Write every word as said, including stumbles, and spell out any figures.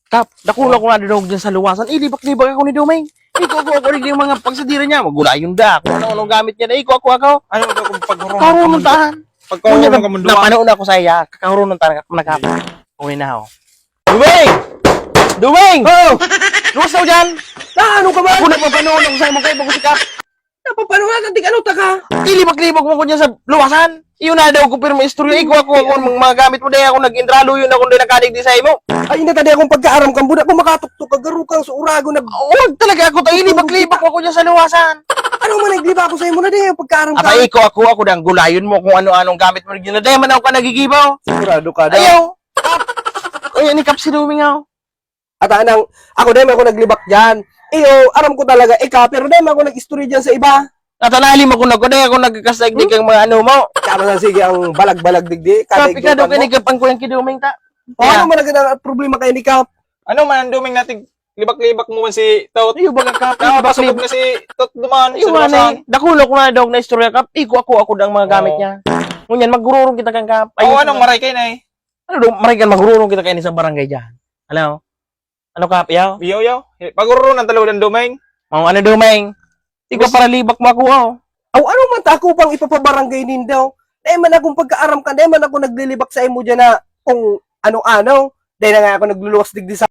Kap, dakula ko na dinong dyan sa luwasan. Ilibak-libak ako ni Doming. Iko ako, ako rin yung mga pagsadira niya. Magulayon da. Kung ano-ano gamit niya na iko ako, ako. Ano ba kung paghuruman Karunon tahan. Pagkahuruman ka mundo. Napanoon ako sa iya. Kakarunon tahan. Manakap. Uwi na ako. Doming! Doming! Oh! Luwas na dyan! Na, ano ka ba? Ako nagpapanoon ako sa imong kaiba ko si Kap. Napapanood natin, ano ta ka? Ilibak-libak mo ko dyan sa luwasan. Iyon na daw ko pirma istorya. Iko ako, ako ang mga gamit mo. Dahil ako nag-intralo yun ako. Dahil nakadig di sa imo. Ay, natadi akong pagkaaram kang buda. Kung makatuktok ka, garo kang sa urago, nag... Huwag talaga ako. Tayo ilibak-libak mo ko dyan sa luwasan. Ano man nagliba ako sa imo na di, yung pagkaaram ka? Ata iko ako, ako dang gulayon mo kung ano-anong gamit mo dyan. Dahil man ako ka nagigibaw. Sigurado ka daw. Ayaw. Kap. O yan, ikap si Doming ako. At anang, ako dahil ako naglibak dyan. Iyo, aram ko talaga, ika, pero dahil ako nag-istorya dyan sa iba. Natanalim ako na ko. Dahil ako nagkasagdig ang mga ano mo. Kama na sige ang balag-balag digdi. Kap, kadaig ikaw daw mo. Kanikap ang kuyang kiduming ta. O, ano man ang problema kayo ni Kap? Ano man ang Doming natin? Libak-libak mo man si Tot. Iyo, baga Kap. Nakapasubog Ilibak-libak. Na si Tot duman. Iyo, Sa luwasan. Dakula ko na daw na istorya, Kap. Iko ako, ako dang mga gamit Oo. niya. Ngunyan, magururong kita kang Kap. Oo, anong maray kayo na eh? Ano daw, maray kan magururong kita kayo sa barangay dyan. Ano? Ano, Kap, yaw? Iyo, iyo. Pagururong ng taludan, Doming. Mga ano, Doming? Ikaw, para libak mo ako, oh. Aw, ano man ta ako pang ipapabarangay nindo? Dahil man akong pagkaaram ka, dahil man ako naglilibak sa imo dyan na kung ano-ano. Dahil na nga ako nagluluwas digdi sa